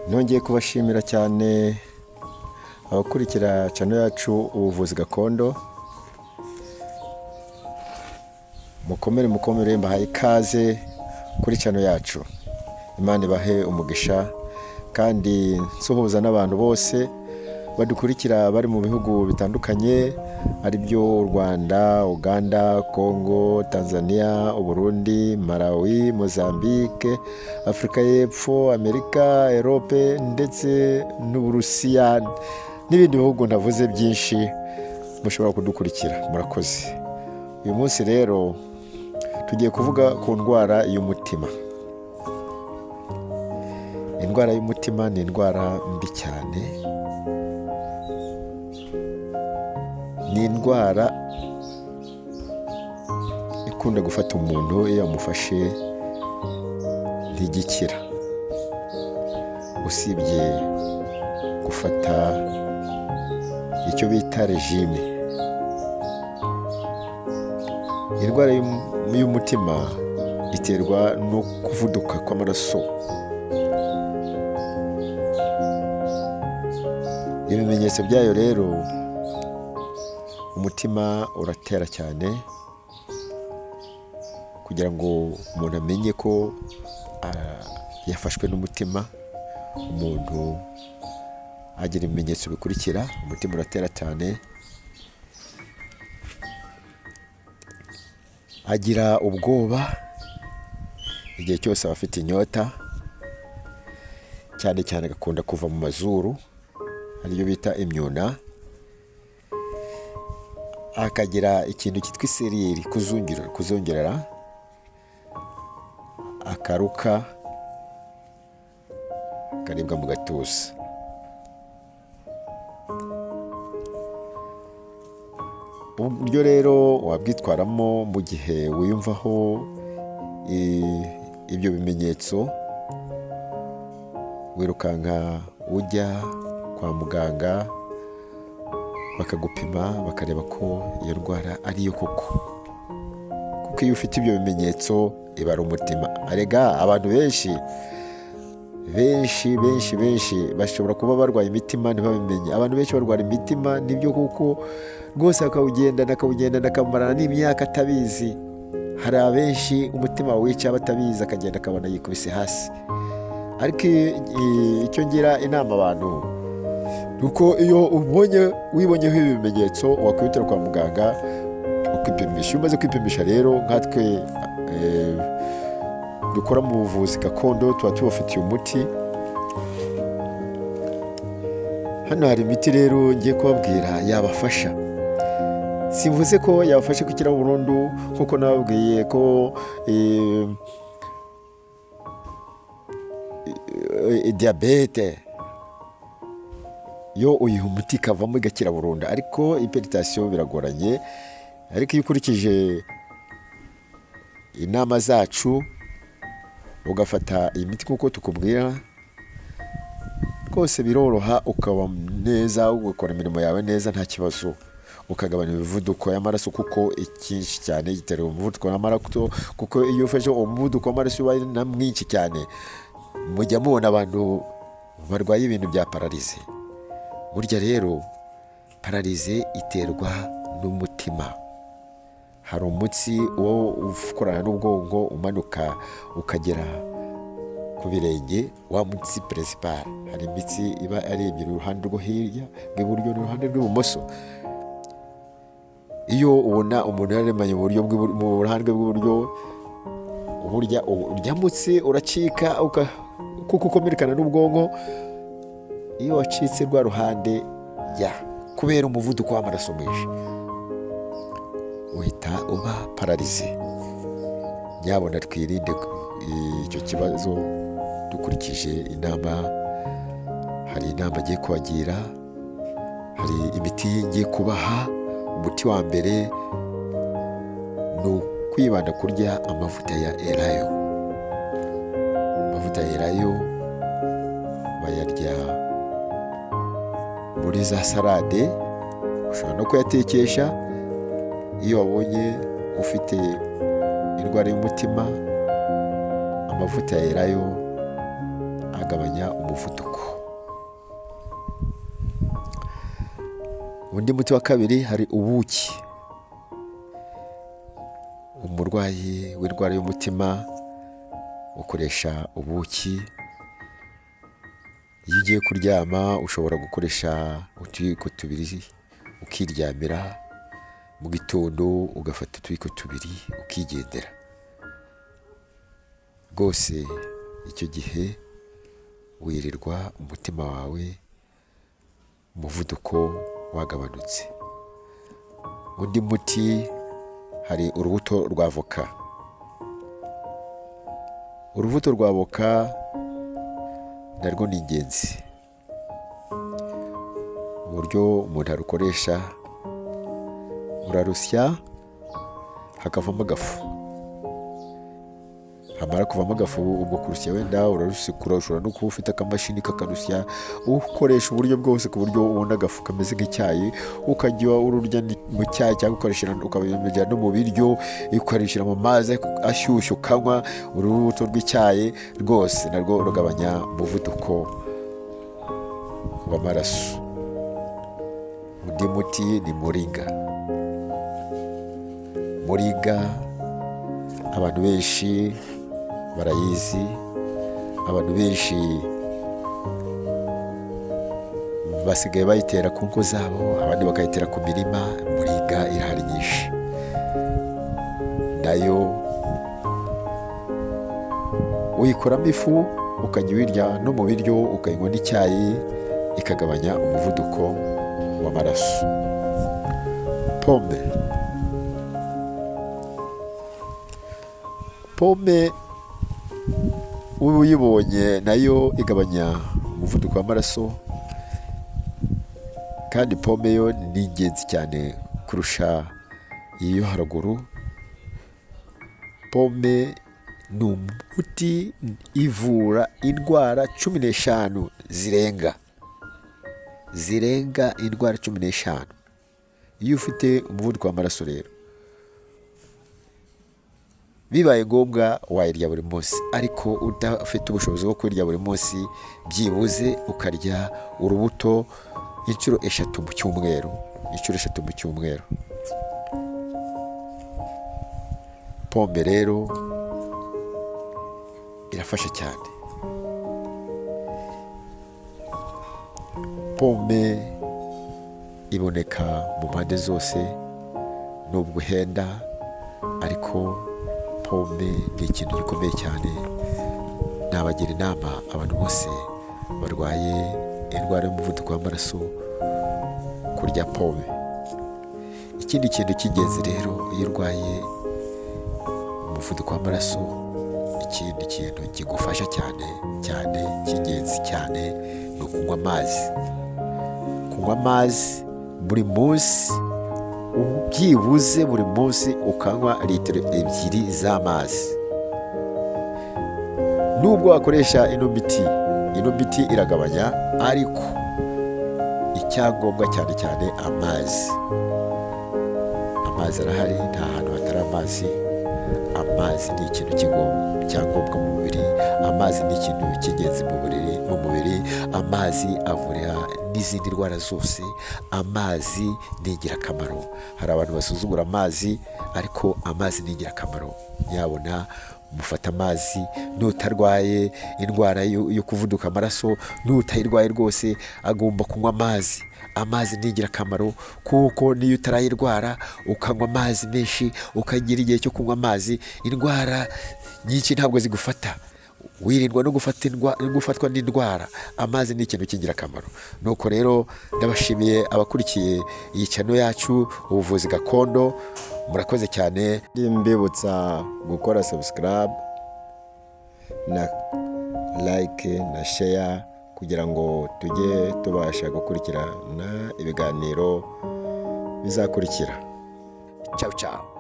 Nongeye kubashimira cyane abakurikira channel yacu Ubuvuzi Gakondo, mukomere mukomere, mbahaye ikaze kuri channel yacu. Imana ibahe umugisha, kandi nsuhuza n'abantu bose badukurikira bari mu bihugu bitandukanye, ari byo u Rwanda, Uganda, Congo, Tanzania, Uburundi, Malawi, Mozambique, Afurika y'Epfo, Amerika, Europe ndetse n'Uburusiya n'ibindi bihugu ntavuze byinshi mushobora kudukurikira. Murakoze. Uyu munsi rero tugiye kuvuga ku ndwara y'umutima. Indwara y'umutima ni indwara mbi cyane, ni indwara ikunda gufata umuntu, iyo yamufashe ntigikira, usibye gufata icyo bita regime. Indwara y'umutima iterwa no kuvuduka kw'amaraso. Ibimenyetso byayo rero, umutima uratera cyane, kugira ngo umuntu amenye ko yafashwe n'umutima, umuntu agira ibimenyetso bikurikira: umutima uratera cyane, agira ubwoba igihe cyose aba afite inyota, cyane cyane agakunda kuva mu mazuru, ariyo bita imyuna, akagira ikintu cyitwa isereri, kuzungerera, akaruka, akaribwa mu gatuza. Uburyo rero wabwitwaramo mu gihe wiyumvaho ibyo bimenyetso, wirukanka ujya kwa muganga bakagupima, bakareba ko iyo ndwara ariyo koko, kuko iyo ufite ibyo bimenyetso iba ari umutima. Arega abantu benshi benshi benshi benshi bashobora kuba barwaye imitima ntibabimenye. Abantu benshi barwara imitima nibyo kuko rwose, akawugendana akawugendana akamarana n'imyaka atabizi. Hari abenshi umutima wica batabizi, akagenda akabona yikubise hasi. Ariko icyo ngira inama abantu ni uko iyo ubonye wibonyeho ibi bimenyetso, wakwihutira kwa muganga ukipimisha. Iyo umaze kwipimisha rero, nkatwe dukora mu buvuzi gakondo tuba tubafitiye umuti. Hano hari imiti rero ngiye kubabwira yabafasha. Simvuze ko yabafasha gukira burundu, nkuko nababwiye ko diyabete yo uyiha umuti ikavamo igakira burundu, ariko hypertension biragoranye. Ariko iyo ukurikije inama zacu ugafata iyi miti nk'uko tukubwira, rwose biroroha, ukaba neza, ugakora imirimo yawe neza nta kibazo, ukagabanya imivuduko y'amaraso, kuko icyinshi cyane gitera umuvuduko w'amaraso, kuko iyo ufashe uwo muvuduko w'amaraso uba ari na mwinshi cyane. Mujya mubona abantu barwaye ibintu bya pararize. Burya rero pararize iterwa n'umutima. Hari umutsi wo ukorana n'ubwonko umanuka ukagera ku birenge, wa mutsi principal. Hari imitsi iba ari ebyiri, uruhande rwo hirya rw'iburyo n'uruhande rw'ibumoso. Iyo ubona umuntu yararemanye mu ruhande rw'iburyo, burya urya mutsi uracika, kuko ukomerekana n'ubwonko. Iyo wacitse rwa ruhande, ya kubera umuvuduko w'amaraso mwinshi, uhita uba pararize. Nyabona twirinde icyo kibazo dukurikije inama. Hari inama ngiye kubagira, hari imiti ngiye kubaha. Umuti wa mbere ni ukwibanda kurya amavuta ya elayo. Amavuta ya elayo bayarya muri za salade, ushobora no kuyatekesha. Iyo wabonye ufite indwara y'umutima, amavuta ya elayo Agabanya umuvuduko. Undi muti wa kabiri, hari ubuki. Umurwayi w'indwara y'umutima ukoresha ubuki. Iyo ugiye kuryama ushobora gukoresha utuyiko tubiri ukiryamira, mu gitondo ugafata utuyiko tubiri ukigendera. Rwose icyo gihe wirirwa umutima wawe umuvuduko wagabanutse. Undi muti, hari urubuto rwa avoka. Urubuto rwa avoka narwo ni ingenzi. Uburyo umuntu arukoresha, urarusya hakavamo agafu, hamara kuvamo agafu, ubwo kurusya wenda urarusekura, ushobora no kuba ufite akamashini kakarusya, ukoresha uburyo bwose ku buryo ubona agafu kameze nk'icyayi, ukajya ururya mu cyayi cyangwa ukabijyana no mu biryo, ukarushyira mu mazi ashyushye ukanywa. Urubuto rw'icyayi rwose narwo rugabanya umuvuduko w'amaraso. Undi muti ni muringa. Muringa abantu benshi barayizi, abantu benshi basigaye bayitera ku ngo zabo, abandi bakayitera ku mirima. Muringa irahari nyinshi, nayo uyikoramo ifu ukajya uyirya no mu biryo, ukayinywa n'icyayi, ikagabanya umuvuduko w'amaraso. Pome uba uyibonye nayo igabanya umuvuduko w'amaraso, kandi pome yo ni ingenzi cyane kurusha iyo haruguru. Pome ni umuti, ivura indwara 15 zirenga indwara 15. Iyo ufite umuvuduko w'amaraso rero, bibaye ngombwa wayirya buri munsi, ariko udafite ubushobozi bwo kuyirya buri munsi, byibuze ukarya urubuto inshuro 3 mu cyumweru, inshuro 3 mu cyumweru. Pome rero irafasha cyane. Pome iboneka mu mpande zose, nubwo ihenda, ariko pome ni ikintu gikomeye cyane. Nabagira inama abantu bose barwaye indwara y'umuvuduko w'amaraso kurya pome. Ikindi kintu cy'ingenzi rero, iyo urwaye umuvuduko w'amaraso, ikindi kintu kigufasha cyane cyane cy'ingenzi cyane ni ukunywa amazi. Kunywa amazi buri munsi, byibuze buri munsi ukanywa litiro 2 z'amazi. Nubwo wakoresha ino miti, ino miti iragabanya, ariko icyangombwa cyane cyane amazi. Amazi arahari, nta hantu hatari amazi. Amazi ni ikintu cyangombwa mu mubiri, amazi ni ikintu cy'ingenzi mu mubiri, amazi avura n'izindi ndwara zose, amazi ni ingirakamaro. Hari abantu basuzugura amazi, ariko amazi ni ingirakamaro. Nyabona mufata amazi, nutarwaye indwara yo kuvuduka amaraso, nutayirwaye rwose agomba kunywa amazi. Amazi ni ingirakamaro, kuko niyo utarayirwara ukanywa amazi menshi, ukagira igihe cyo kunywa amazi, indwara nyinshi ntabwo zigufata, wirindwa no gufatwa n'indwara. Amazi ni ikintu cy'ingirakamaro. Nuko rero ndabashimiye abakurikiye iyi channel yacu Ubuvuzi Gakondo, murakoze cyane. Mbibutsa gukora subscribe na like na share kugira ngo tujye tubasha gukurikirana ibiganiro bizakurikira. Ciao ciao.